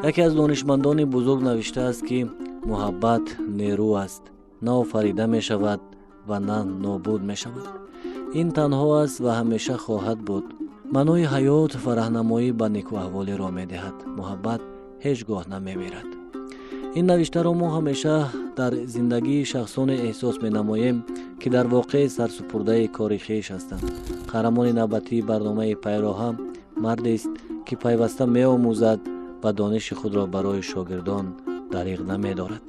Яке аз донишмандони бузург навиштааст, ки муҳаббат нерӯ аст, на офарида мешавад ва на нобуд мешавад. Ин танҳо аст ва ҳамеша хоҳад буд. Маънои ҳаёт ва раҳнамоӣ ба некуаҳволиро медиҳад. Муҳаббат ҳеҷ гоҳ намемирад. Ин навиштаро мо ҳамеша дар зиндагии шахсоне эҳсос менамоем, ки дар воқеъ сарсупурдаи кори хеш ҳастанд. Қаҳрамони навбатии барномаи Пайроҳа мардест, ки пайваста меомӯзад ва дониши худро барои шогирдон дариғ намедорад.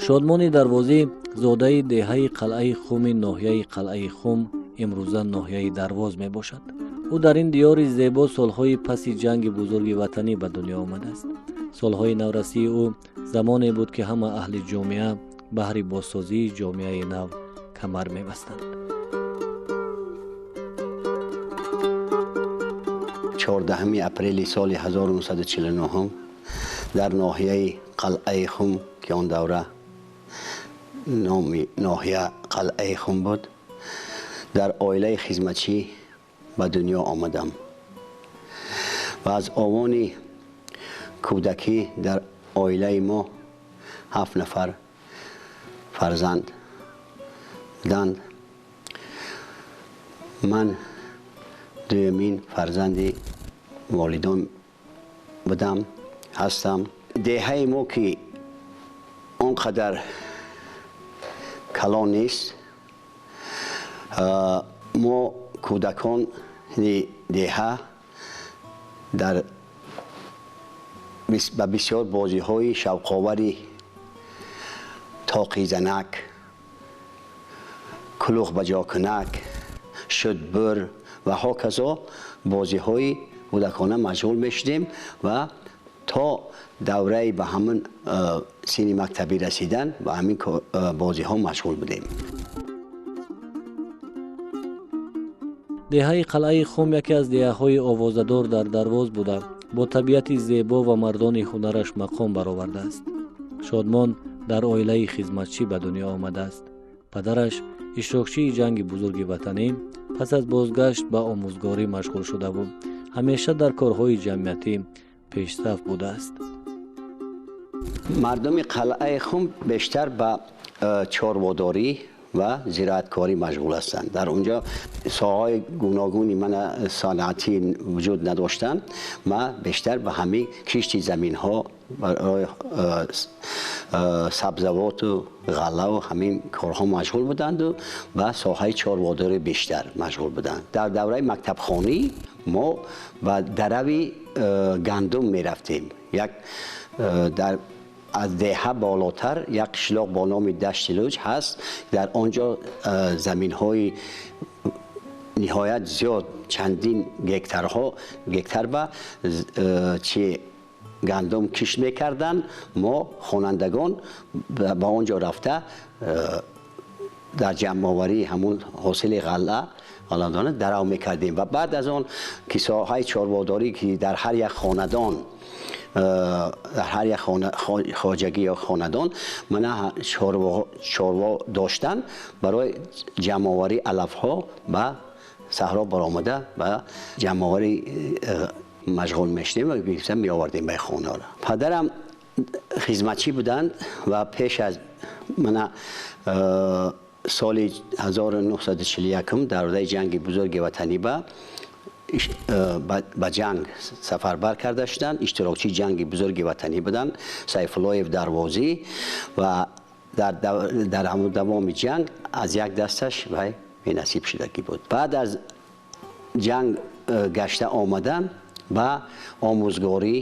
Шодмони Дарвозӣ зодаи деҳаи Қалъаи Хуми ноҳияи Қалъаи Хум, имрӯза ноҳияи Дарвоз мебошад. Ӯ дар ин диёри зебо солҳои паси ҷанги бузурги ватанӣ ба дунё омадааст. Солҳои наврасии ӯ замоне буд, ки ҳама аҳли ҷомеа баҳри бозсозии ҷомеаи нав камар мебастанд. 14 апрели соли 1949 дар ноҳияи Қалъаи Хум, ки он давра номи ноҳия Қалъаи Хум буд, дар оилаи хизматчӣ ба дунё омадам ва аз овони кӯдакӣ дар оилаи мо 7 нафар фарзанд буданд. Ман дуюмин фарзанди волидон будам, ҳастам. Деҳаи мо, ки он қадар калон нест, мо кӯдакони деҳа дар ба бисёр бозиҳои шавқовари тоқизанак, кулух баҷокунак, шудбур ва ҳоказо бозиҳои кӯдакона машғул мешудем ва то давраи ба ҳамин синни мактабӣ расидан ба ҳамин бозиҳо машғул будем. Деҳаи Қалъаи Хум яке аз деҳаҳои овозадор дар Дарвоз буда, бо табиати зебо ва мардони ҳунараш мақом баровардааст. Шодмон дар оилаи хизматчӣ ба дунё омадааст. Падараш, иштирокчии ҷанги бузурги ватанӣ, пас аз бозгашт ба омӯзгорӣ машғул шудаву ҳамеша дар корҳои ҷамъиятӣ пешсаф будааст. Мардуми Қалъаи Хум бештар ба чорводорӣ ва зироаткорӣ машғул ҳастанд. Дар онҷо соҳаҳои гуногуни ман саноатӣ вуҷуд надоштанд ва бештар ба ҳамин кишти заминҳо барои сабзавоту ғаллаву ҳамин корҳо машғул буданду ба соҳаи чорводорӣ бештар машғул буданд. Дар давраи мактабхонӣ мо ба дарави гандум мерафтем. Як дар аз деҳа болотар як қишлоқ бо номи Дашти Луҷ ҳаст. Дар он ҷо заминҳои ниҳоят зиёд, чандин гектарҳо, гектар ба чи гандум кишт мекарданд. Мо хонандагон ба он ҷо рафта дар ҷамъоварии ҳамун ҳосили ғалла ғалладона дарав мекардем ва баъд аз он ки соҳаи чорводорӣ, ки дар ҳар як хонадон, дар ҳар як хоҷагӣ ё хонадон мана чорво доштан, барои ҷамъоварии алафҳо ба саҳро баромада ба ҷамъоварӣ машғул мешудем ва гирифта меовардем ба хонаро. Падарам хизматчӣ буданд ва пеш аз мана соли 1941 дар давраи ҷанги бузурги ватанӣ ба ҷанг сафарбар карда шуданд. Иштирокчии ҷанги бузурги ватанӣ буданд, Сайфуллоев Дарвозӣ, ва дар ҳамон давоми ҷанг аз як дасташ вай бенасиб шудагӣ буд. Баъд аз ҷанг гашта омадан ба омӯзгорӣ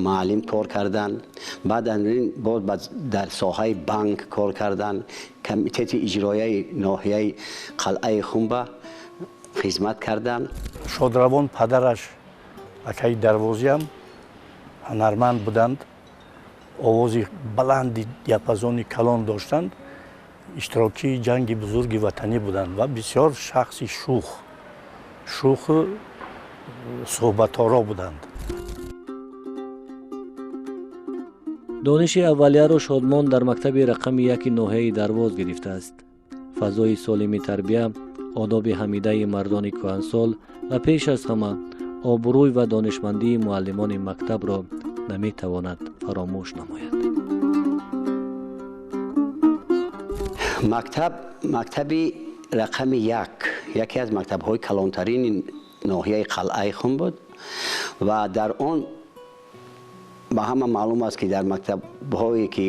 муаллим кор кардан, баъд аз ин боз дар соҳаи банк кор кардан, комитети иҷроияи ноҳияи Қалъаи Хумба хизмат кардан. Шодравон падараш акаи Дарвозиам ҳунарманд буданд, овози баланди диапазони калон доштанд, иштирокчии ҷанги бузурги ватанӣ буданд ва бисёр шахси шуху суҳбаторо буданд. Дониши аввалияро Шодмон дар мактаби рақами 1 ноҳияи Дарвоз гирифтааст. Фазои солими тарбия Одоби ҳамидаи мардони кӯҳансол ва пеш аз ҳама обрӯй ва донишмандии муаллимони мактабро наметавонад фаромӯш намояд. Мактаб мактаби рақами як, яке аз мактабҳои калонтарини ноҳияи Қалъаи Хум буд ва дар он ба ҳама маълум аст, ки дар мактабҳое ки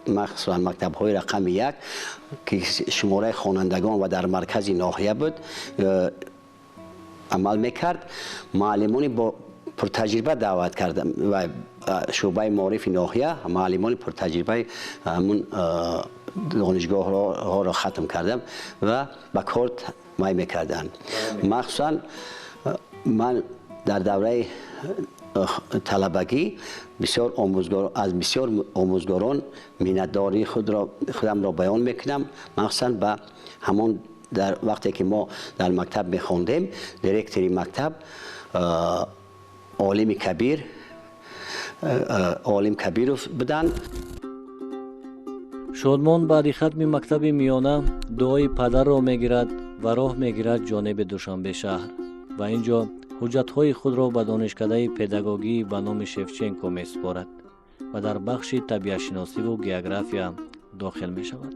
махсусан мактабҳои рақами як, ки шумораи хонандагон ва дар маркази ноҳия буд, амал мекард, муаллимони бо пуртаҷриба даъват карда ва шӯъбаи маорифи ноҳия муаллимони пуртаҷрибаи ҳамун донишгоҳҳоро хатм карда ва ба кор май мекарданд. Махсусан ман дар давраи талабагӣ бисёр омӯзгор аз бисёр омӯзгорон миннатдории худамро баён мекунам. Махсусан ба ҳамон дар вақте ки мо дар мактаб мехондем, директори мактаб олими кабир Олим Кабиров буданд. Шодмон баъди хатми мактаби миёна дуои падарро мегирад ва роҳ мегирад ҷониби Душанбе шаҳр ва ин ҷо ҳуҷҷатҳои худро ба донишкадаи педагогӣ ба номи Шевченко месупорад ва дар бахши табиатшиносиву география дохил мешавад.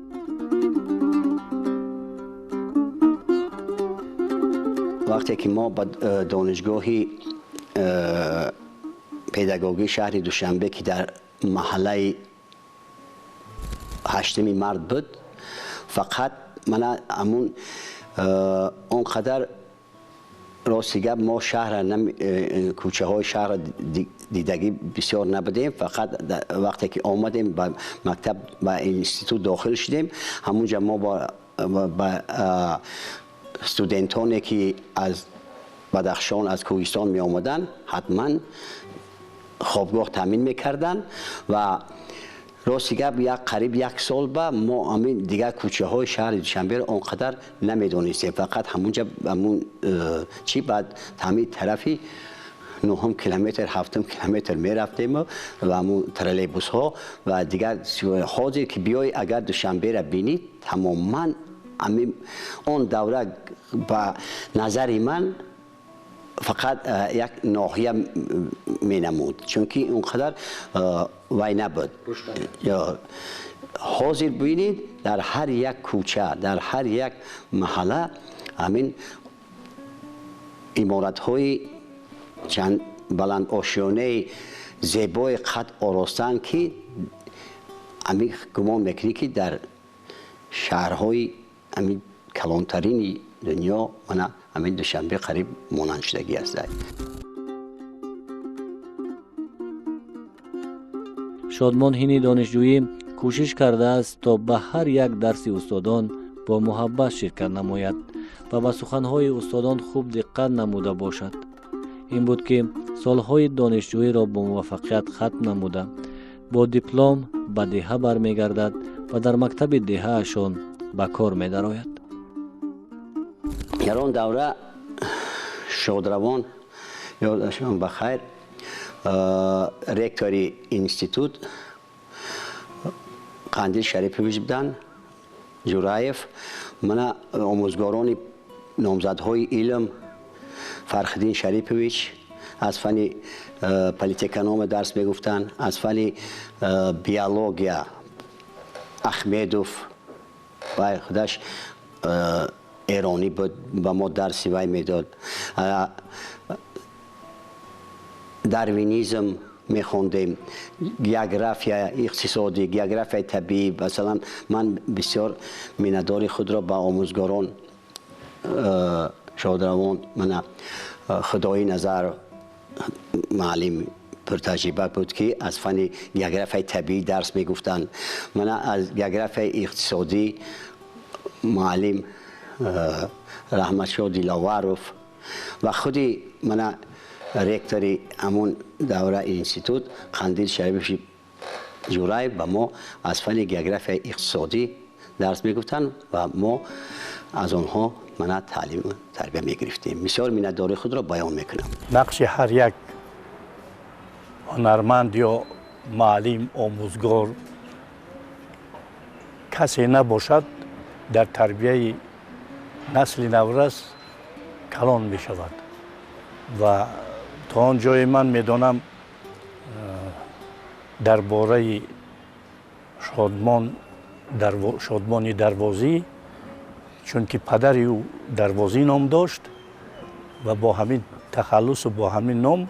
Вақте ки мо ба донишгоҳи педагогии шаҳри Душанбе, ки дар маҳаллаи 8 март буд, фақат мана ҳамун он қадар рости гап мо шаҳра кӯчаҳои шаҳрро дидагӣ бисёр набудем. Фақат вақте ки омадем ба мактаб, ба институт дохил шудем, ҳамунҷа мо ба студентоне ки аз Бадахшон, аз Кӯҳистон меомаданд, ҳатман хобгоҳ таъмин мекарданд ва рости гап як қариб як сол ба мо ҳамин дигар кӯчаҳои шаҳри Душанберо он қадар намедонистем. Фақат ҳамунҷа ҳамун чӣ баъд ҳамин тарафи 9 километр, 7 километр мерафтем ва ҳамун троллейбусҳо ва дигар. Ҳозир ки биёй агар Душанберо бинӣ, тамоман ҳамин он давра ба назари ман фақат як ноҳия менамуд, чунки он қадар вай набуд. Ҳозир бинед, дар ҳар як кӯча, дар ҳар як маҳалла ҳамин иморатҳои чанд баландошёнаи зебои қад оростанд, ки ҳамин гумон мекунӣ, ки дар шаҳрҳои ҳамин калонтарини дунё мана ҳамин Душанбе қариб монанд шудагӣ аст. Шодмон ҳини донишҷӯӣ кӯшиш кардааст, то ба ҳар як дарси устодон бо муҳаббат ширкат намояд ва ба суханҳои устодон хуб диққат намуда бошад. Ин буд, ки солҳои донишҷӯиро бо муваффақият хатм намуда, бо диплом ба деҳа бармегардад ва дар мактаби деҳаашон ба кор медарояд. Дар он давра шодравон, ёдашон ба хайр, ректори институт Қандил Шарипович буданд, Ҷураев, мана омӯзгорони номзадҳои илм Фарҳиддин Шарипович аз фанни политэкономия дарс мегуфтанд, аз фанни биология Ахмедов, вай худаш эронӣ буд, ба мо дарси вай медод. Дарвинизм мехондем, география иқтисодӣ, географияи табиӣ. Масалан, ман бисёр миннатдори худро ба омӯзгорон шодравон мана Худои Назар муаллим пуртаҷриба буд, ки аз фанни географияи табиӣ дарс мегуфтанд. Мана аз географияи иқтисодӣ муаллим Раҳматшоҳ Диловаров ва худи мана ректори ҳамун давра институт Қандил Шарипович Ҷураев ба мо аз фанни географияи иқтисодӣ дарс мегуфтанд ва мо аз онҳо мана таълим тарбия мегирифтем. Бисёр миннатдории худро баён мекунам. Нақши ҳар як ҳунарманд ё муаллим, омӯзгор касе набошад дар тарбияи Насли наврас калон мешавад ва то он ҷое ман медонам, дар бораи Шодмони Дарвозӣ, чунки падари ӯ Дарвозӣ ном дошт ва бо ҳамин тахаллусу бо ҳамин ном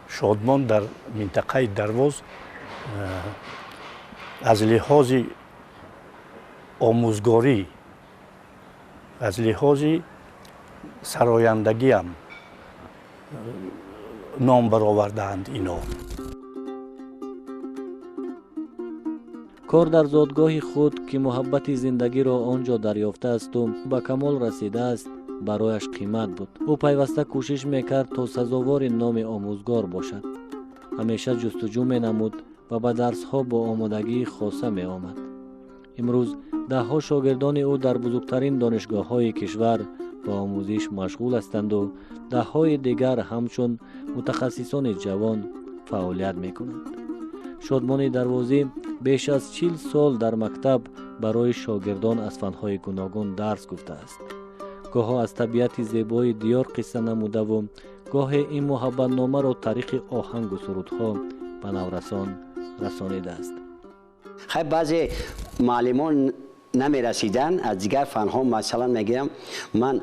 Шодмон дар минтақаи Дарвоз аз лиҳози омӯзгорӣ, аз лиҳози сарояндагиам ном баровардаанд ино. Кор дар зодгоҳи худ, ки муҳаббати зиндагиро он ҷо дарёфтаасту ба камол расидааст, барояш қимат буд. Ӯ пайваста кӯшиш мекард, то сазовори номи омӯзгор бошад. Ҳамеша ҷустуҷӯ менамуд ва ба дарсҳо бо омодагии хоса меомад. Имрӯз даҳҳо шогирдони ӯ дар бузургтарин донишгоҳҳои кишвар ба омӯзиш машғул ҳастанду даҳҳои дигар ҳамчун мутахассисони ҷавон фаъолият мекунанд. Шодмони Дарвозӣ беш аз 40 сол дар мактаб барои шогирдон аз фанҳои гуногун дарс гуфтааст. Гоҳо аз табиати зебои диёр қисса намудаву гоҳе ин муҳаббатномаро тариқи оҳангу сурудҳо ба наврасон расонидааст. Хай, баъзе муаллимон намерасиданд аз дигар фанҳо. Масалан, мегирам, ман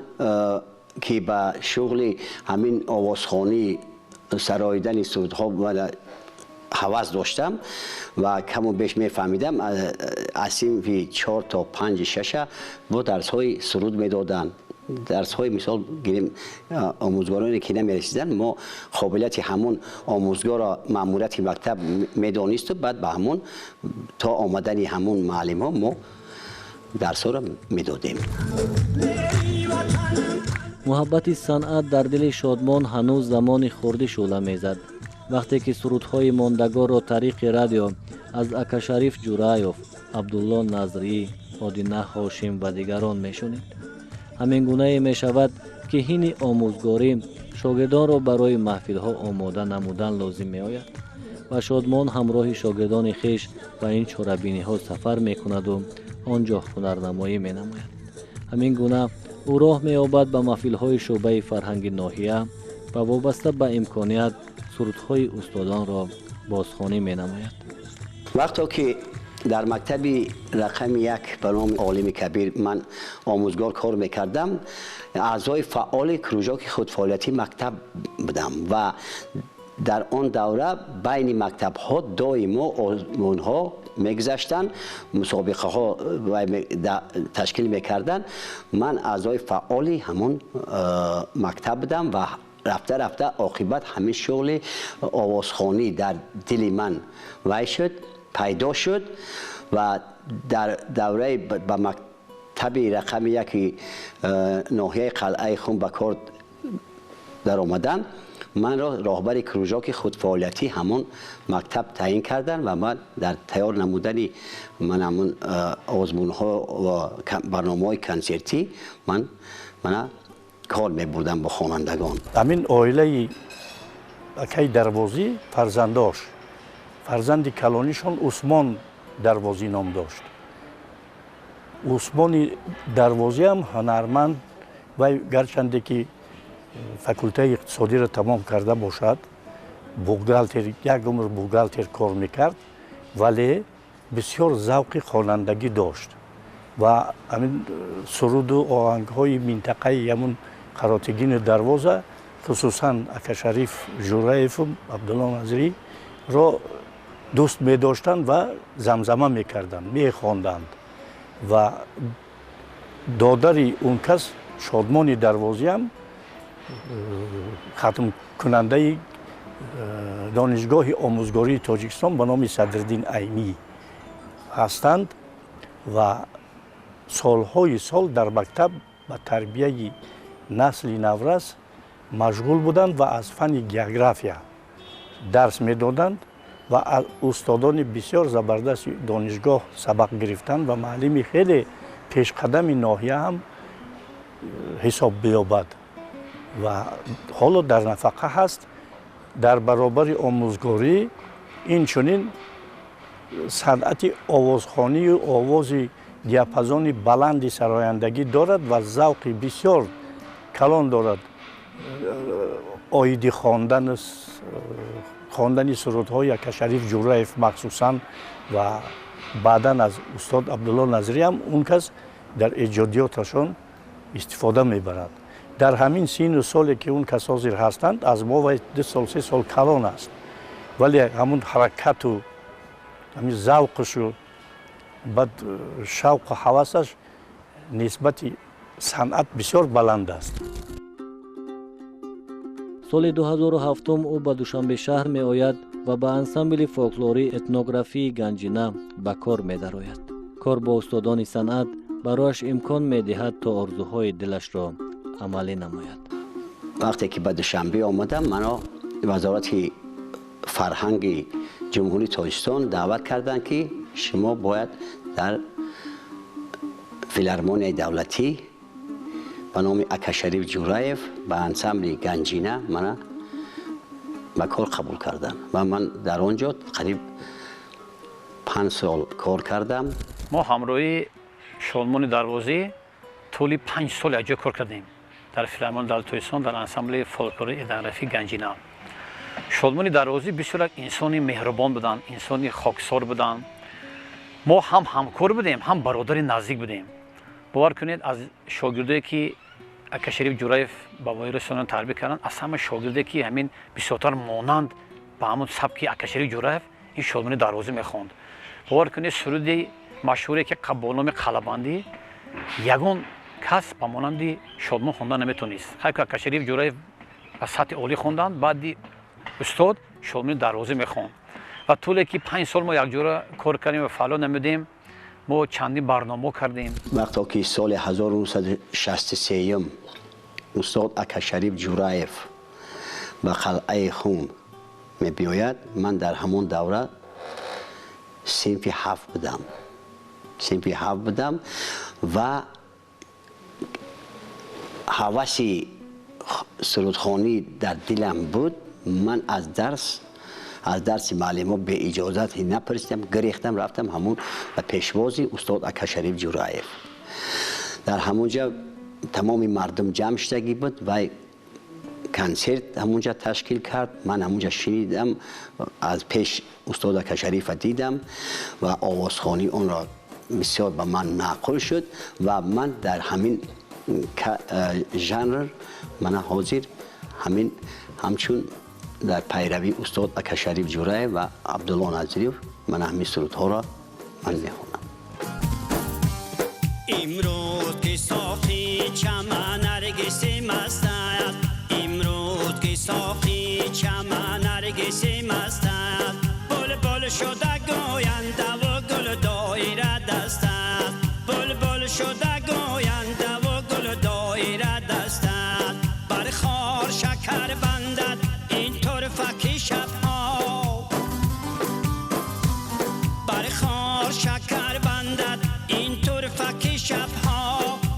ки ба шуғли ҳамин овозхонӣ, сароидани сурудҳо ҳавас доштам ва каму беш мефаҳмидам, аз синфи чор то панҷи шаша бо дарсҳои суруд медоданд. Дарсҳои, мисол гирем, омӯзгороне ки намерасиданд, мо қобилияти ҳамон омӯзгорро маъмурияти мактаб медонисту баъд ба ҳамон то омадани ҳамон муаллимҳо мо дарсҳоро медодем. Муҳаббати санъат дар дили Шодмон ҳанӯз замони хурдӣ шӯъла мезад, вақте ки сурудҳои мондагорро тариқи радио аз Акашариф Ҷураёв, Абдулло Назрӣ, Одина Ҳошим ва дигарон мешунид. Ҳамин гунае мешавад, ки ҳини омӯзгорӣ шогирдонро барои маҳфилҳо омода намудан лозим меояд ва Шодмон ҳамроҳи шогирдони хеш ба ин чорабиниҳо сафар мекунаду он ҷо ҳунарнамоӣ менамояд. Ҳамин гуна ӯ роҳ меёбад ба маҳфилҳои шӯъбаи фарҳанги ноҳия ва вобаста ба имконият сурудҳои устодонро бозхонӣ менамояд. Вақто ки дар мактаби рақами як ба номи Олими Кабир ман омӯзгор кор мекардам, аъзои фаъоли кружоки худфаъолиятии мактаб будам ва дар он давра байни мактабҳо доимо озмунҳо мегузаштанд, мусобиқаҳо ташкил мекарданд. Ман аъзои фаъоли ҳамон мактаб будам ва рафта рафта оқибат ҳамин шуғли овозхонӣ дар дили ман вай шуд, пайдо шуд ва дар давраи ба мактаби рақами яки ноҳияи Қалъаи Хум ба кор даромадан, манро роҳбари кружоки худфаъолиятӣ ҳамон мактаб таъин карданд ва ман дар тайёр намудани ман ҳамон озмунҳо ва барномаҳои консертӣ ман мана кор мебурдам бо хонандагон. Ҳамин оилаи акаи Дарвозӣ фарзандош, фарзанди калонишон Усмон Дарвозӣ ном дошт. Усмони Дарвозиам ҳунарманд вай, гарчанде ки факултаи иқтисодиро тамом карда бошад, бухгалтер, як умр бухгалтер кор мекард, вале бисёр завқи хонандагӣ дошт ва ҳамин суруду оҳангҳои минтақаи ҳамун Қаротегини Дарвоза, хусусан Акашариф Жураеву Абдулло Назриро дӯст медоштанд ва замзама мекарданд, мехонданд. Ва додари он кас Шодмони Дарвозиам хатмкунандаи Донишгоҳи омӯзгории Тоҷикистон ба номи Садриддин Айнӣ ҳастанд ва солҳои сол дар мактаб ба тарбияи насли наврас машғул буданд ва аз фанни география дарс медоданд ва аз устодони бисёр забардасти донишгоҳ сабақ гирифтанд ва муаллими хеле пешқадами ноҳия ҳам ҳисоб биёбад ва ҳоло дар нафақа ҳаст. Дар баробари омӯзгорӣ инчунин санъати овозхонию овози Диапазони баланди сарояндагӣ дорад ва завқи бисёр калон дорад оиди хондани сурудҳои Акашариф Ҷураев махсусан ва баъдан аз устод Абдулло Назриам он кас дар эҷодиёташон истифода мебарад. Дар ҳамин сину соле ки он кас ҳозир ҳастанд, аз мо вай 2 сол, 3 сол калон аст, вале ҳамун ҳаракату ҳамин завқушу баъд шавқу ҳавасаш нисбати санъат бисёр баланд аст. Соли 2007 ӯ ба Душанбе шаҳр меояд ва ба ансамбли фолклорӣ этнографии «Ганҷина» ба кор медарояд. Кор бо устодони санъат барояш имкон медиҳад, то орзуҳои дилашро амалӣ намояд. Вақте ки ба Душанбе омадам, маро Вазорати фарҳанги Ҷумҳурии Тоҷикистон даъват карданд, ки шумо бояд дар Филармонияи давлатӣ ба номи Акашариф Ҷураев ба ансамбли «Ганҷина» мана ба кор қабул карданд ва ман дар он ҷо қариб 5 сол кор кардам. Мо ҳамроҳи Шодмони Дарвозӣ тӯли 5 сол якҷо кор кардем дар Филармонияи давлати Тоҷикистон, дар ансамбли фолклори этнографии «Ганҷина». Шодмони Дарвозӣ бисёр як инсони меҳрубон буданд, инсони хоксор буданд. Мо ҳам ҳамкор будем, ҳам бародари наздик будем. Бовар кунед, аз шогирдое ки Акашариф Ҷураев ба воя расонан тарбия карданд, аз ҳама шогирде ки ҳамин бисёртар монанд ба ҳамун сабки Акашариф Ҷураев, ин Шодмони Дарвозӣ мехонд. Бовар кунед, суруди машҳуре ки бо номи «Қалабандӣ», ягон кас ба монанди Шодмон хонда наметонист. Хайр, Акашариф Ҷураев ба сатҳи олӣ хонданд, баъди устод Шодмони Дарвозӣ мехонд. Ва тӯле ки 5 сол мо якҷора кор кардем ва фаъолият намудем, мо чандин барномаҳо кардем. Вақто ки соли 1963 устод Акашариф Ҷураев ба Қалъаи Хум мебиёяд, ман дар ҳамон давра синфи ҳафт будам, синфи ҳафт будам ва ҳаваси сурудхонӣ дар дилам буд. Ман аз дарси муаллимо беиҷозат напурсидам, гирехтам, рафтам ҳамун ба пешвози устод Акашариф Ҷураев. Дар ҳамунҷа тамоми мардум ҷамъ шудагӣ буд. Вай консерт ҳамунҷа ташкил кард. Ман ҳамунҷа шунидам, аз пеш устод Акашарифа дидам ва овозхонии онро бисёр ба ман маъқул шуд ва ман дар ҳамин жанр мана ҳозир ҳамин ҳамчун дар пайравии устод Акашариф Ҷураев ва Абдулло Назириев мана ҳамин сурудҳоро ман мехонам. Имрӯз ки соқи чаман наргиси маст аст, имрӯз ки соқи чаман наргиси маст аст, булбул шуда гӯяндаву гул доира даст аст, булбул шуда гӯяндаву гул доира даст аст, бар хор шакар бандад ин турфаки шабҳо, бар хор шакар бандад ин турфаки шабҳо,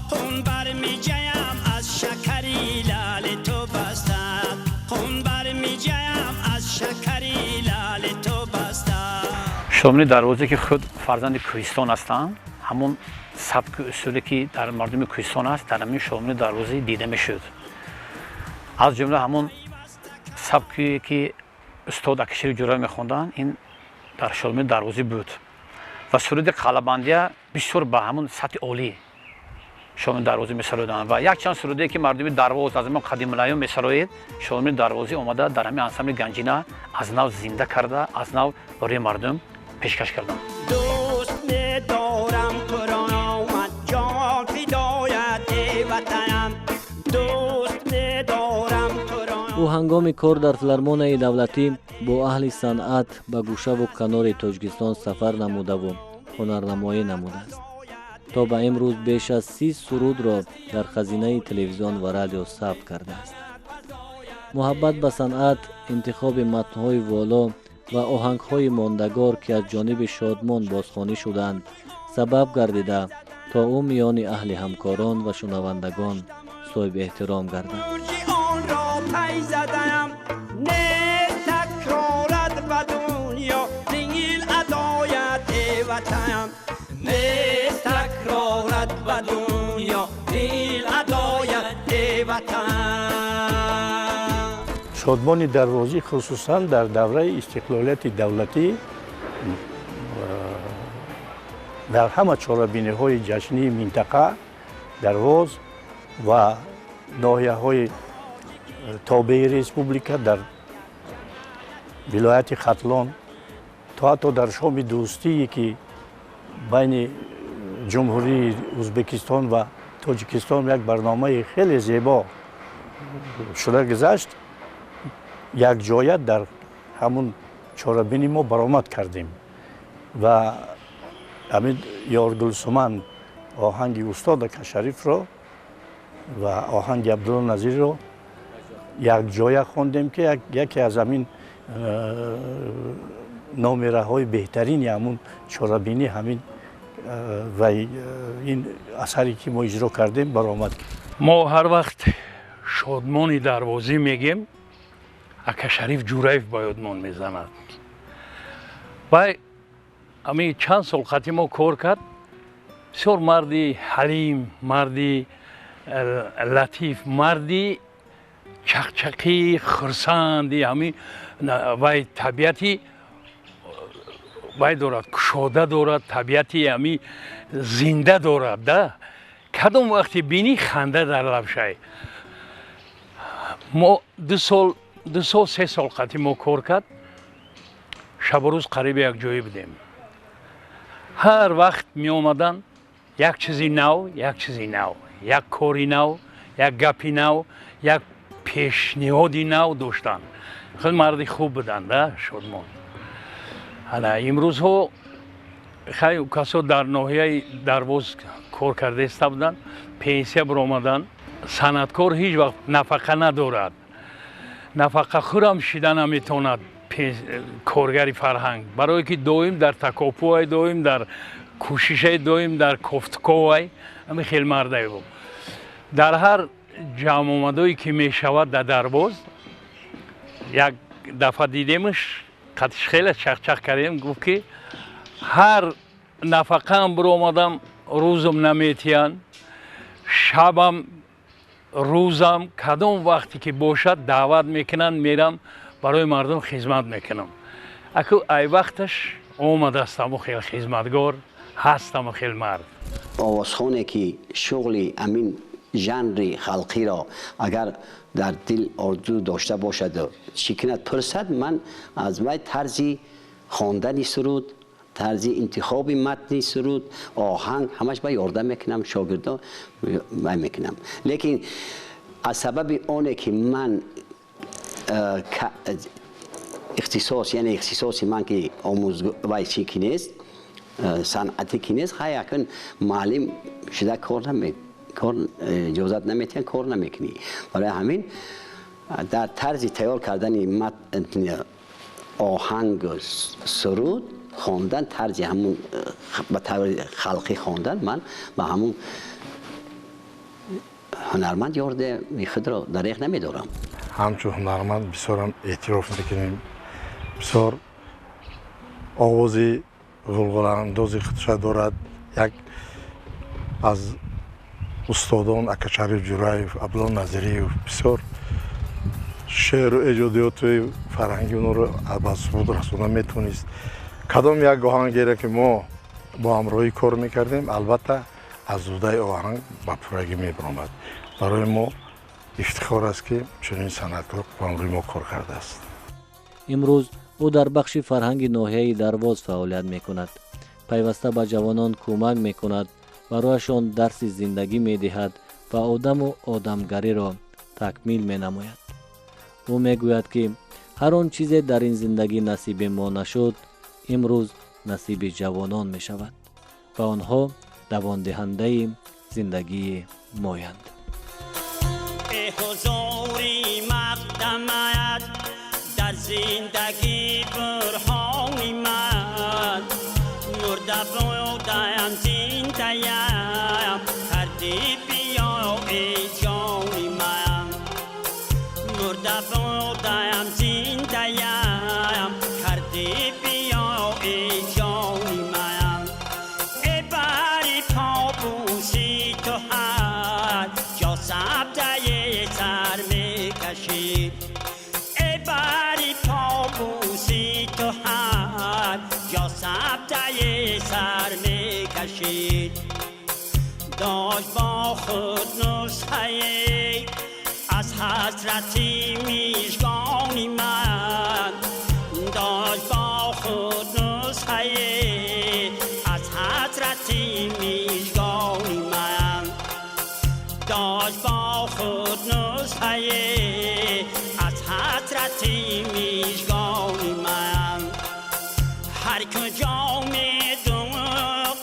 хун бармеҷаям аз шакари лали ту бастад, хун бармеҷаям аз шакари лали ту бастад. Шодмони Дарвозӣ, ки худ фарзанди кӯҳистон ҳастанд, ҳамон сабку усуле ки дар мардуми кӯҳистон аст, дар ҳамин Шодмони Дарвозӣ дида мешуд. Аз ҷумла ҳамон сабке ки устод Акашариф Ҷураев мехонданд, ин дар Шодмони Дарвозӣ буд. Ва суруди «Қалабандия» бисёр ба ҳамон сатҳи олӣ Шодмони Дарвозӣ месароиданд ва якчанд сурудае ки мардуми Дарвоз аз ҳамон қадимулайём месароид, Шодмони Дарвозӣ омада дар ҳамин ансамбли «Ганҷина» аз нав зинда карда, аз нав барои мардум пешкаш карданд. Дӯст медорам туро, омад ҷон фидоят, эй ватанам, дӯст медорам туро. Ӯ ҳангоми кор дар Филармонияи давлатӣ бо аҳли санъат ба гӯшаву канори Тоҷикистон сафар намудаву ҳунарнамоӣ намудааст. То ба имрӯз беш аз 30 сурудро дар хазинаи телевизион ва радио сабт кардааст. Муҳаббат ба санъат, интихоби матнҳои воло ва оҳангҳои мондагор, ки аз ҷониби Шодмон бозхонӣ шуданд, сабаб гардида, то ӯ миёни аҳли ҳамкорон ва шунавандагон соҳиби эҳтиром гардад. Бурҷи онро пай задаам, нест такрорат ба дунё дил адоят, эй ватанам, нест. Омад ба дунё дил адоят ватан. Шодмони Дарвозӣ хусусан дар давраи истиқлолияти давлатӣ дар ҳама чорабиниҳои ҷашнии минтақа Дарвоз ва ноҳияҳои тобеи республика, дар вилояти Хатлон, то ҳатто дар шоми дӯстие, ки байни Ҷумҳурии Ӯзбекистон ва Тоҷикистон як барномаи хеле зебо шуда гузашт, якҷоя дар ҳамун чорабинӣ мо баромад кардем ва ҳамин «Ёргулсуман», оҳанги устод ака Шарифро ва оҳанги Абдулло Назирро якҷоя хондем, ки яке аз ҳамин номераҳои беҳтарини ҳамун чорабинӣ ҳамин ва ин асаре, ки мо иҷро кардем, баромад. Мо ҳар вақт Шодмони Дарвозӣ мегем, ака Шариф Ҷураев ба ёдмон мезанад. Вай ами чанд сол қати мо кор кард. Бисёр марди ҳалим, марди латиф, марди чақчақӣ, хурсанди, ҳами вай табиати вай дорад, кушода дорад, табиати ҳами зинда дорад да. Кадом вақте бинӣ, ханда дар лабшай. Мо 2 сол, 2 сол, 3 сол қати мо кор кард. Шабу рӯз қариби якҷоӣ будем. Ҳар вақт меомадан, як чизи нав, як чизи нав, як кори нав, як гапи нав, як пешниҳоди нав доштанд. Хеле марди хуб буданд да Шодмон. Ана имрӯзҳо хай касо дар ноҳияи Дарвоз кор карда иста буданд, пенсия биромаданд. Санъаткор ҳеҷ вақт нафақа надорад, нафақахӯрам шида наметавонад коргари фарҳанг, барое ки доим дар такопӯай, доим дар кӯшишай, доим дар кофтуковай. Ҳами хел мардае буд. Дар ҳар ҷамъомадое ки мешавад дар Дарвоз, як дафъа дидемш, қатиш хеле чақчақ кардем, гуфт, ки ҳар нафақаам биромадам, рӯзам наметиҳанд, шабам, рӯзам, кадом вақте ки бошад, даъват мекунанд, мерам, барои мардум хизмат мекунам. Аку ай вақташ омадааст, ҳамо хел хизматгор ҳаст, ҳамо хел мард. Овозхоне, ки шуғли ҳамин жанри халқиро агар дар дил орзу дошта бошаду чӣ кунад, пурсад, ман аз вай тарзи хондани суруд, тарзи интихоби матни суруд, оҳанг, ҳамаш ба ёрдам мекунам, шогирдо вай мекунам. Лекин аз сабаби оне, ки ман ихтисос, яъне ихтисоси ман ки омӯз вай чӣ ки нест, санъатӣ ки нест, хай акун муаллим шуда кор кор иҷозат наметиҳанд, кор намекунӣ. Барои ҳамин дар тарзи тайёр кардани оҳангу суруд хондан, тарзи ҳамун ба таври халқӣ хондан, ман ба ҳамун ҳунарманд ёрдами худро дареғ намедорам. Ҳамчун ҳунарманд бисёрам эътироф мекунем. Бисёр овози ғулғулаандози худша дорад. Як аз устодон ака Шариф Ҷураев, Абдулло Назириев, бисёр шеъру эҷодиёти фарҳанги онро ба суруд расонда метавонист. Кадом як оҳангере, ки мо бо ҳамроҳӣ кор мекардем, албатта, аз зудаи оҳанг ба пуррагӣ мебаромад. Барои мо ифтихор аст, ки чунин санъаткор бо ҳамроҳи мо кор кардааст. Имрӯз ӯ дар бахши фарҳанги ноҳияи Дарвоз фаъолият мекунад, пайваста ба ҷавонон кӯмак мекунад, барояшон дарси зиндагӣ медиҳад ва одаму одамгариро такмил менамояд. Ӯ мегӯяд, ки ҳар он чизе дар ин зиндагӣ насиби мо нашуд, имрӯз насиби ҷавонон мешавад ва онҳо давондиҳандаи зиндагии моянд. Ҳузури мақдамат дар зиндагӣ бурҳони ман. Мурда будаям, зиндаям кардӣ, биё, эй ҷони ман. Мурда будаям, зиндаям кардӣ, биё, эй ҷони ман. Э бари побӯси. سر میکشید داشت با خود نسخه از حسرتی میشگانی من داشت با خود نسخه از حسرتی میشگانی من داشت با خود نسخه از حسرتی میشگانی من هر کجا می دوم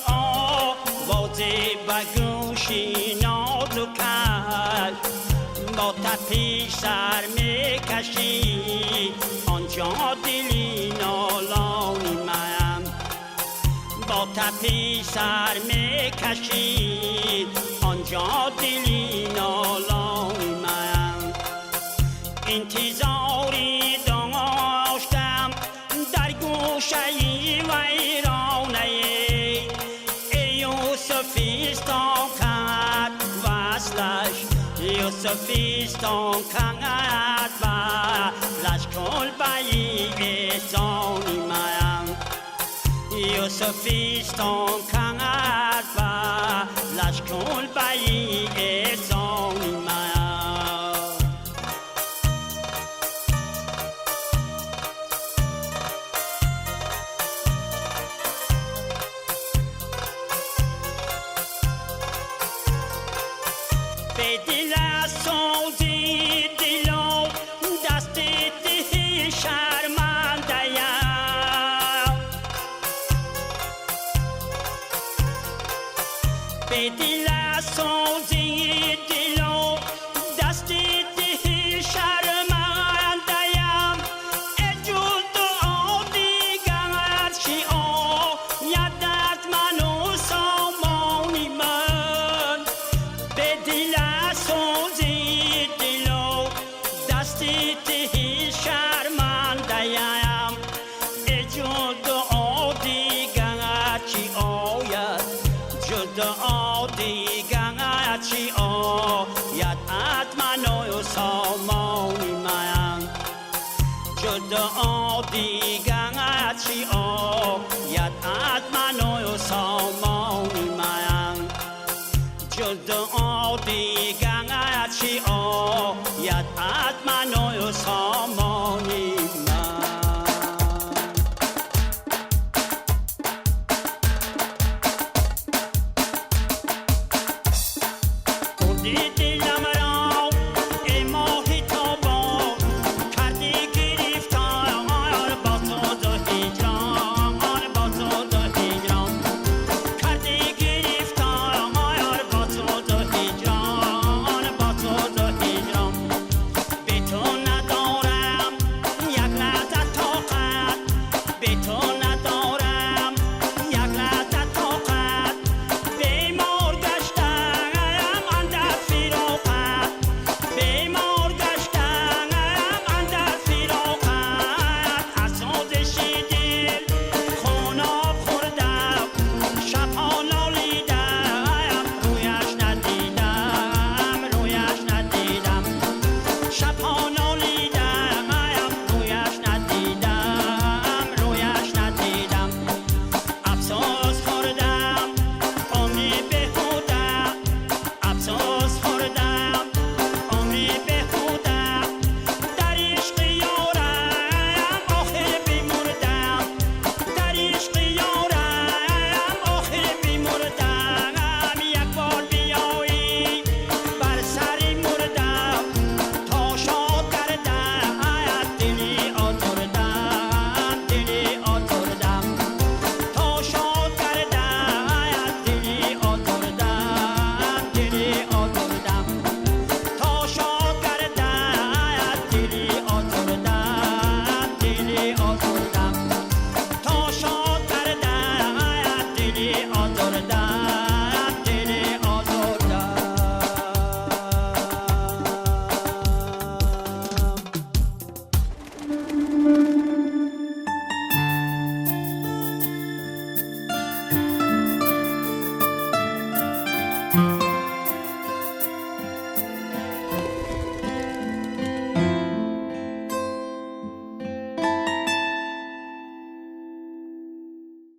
آوازی به گوشی نازکش با تپیش سر میکشی آنجا دلی نالانی من با تپیش سر میکشی آنجا دلی نالانی من انتظاری داشتم در گوشه ویرانه ای یوسفیستان کرد وصلش یوسفیستان کرد وصلش کلبه احسانی من یوسفیستان کرد وصلش کلبه احسانی من به دل سوزی دلو دست ته شرمنده به دل سوزی دلو دست ته شرمنده اجوز دعا دیگر چی آید از من و سامانی من به دل سوزی دلو دستی تهی شرمنده‌ام اجوز دعا دیگر چی آید جز دعا دیگر چی آید از من و سامانی من جز دعا دیگر چی آید از من و سامانی من جز دعا دیگر چی آید از من و سامانی من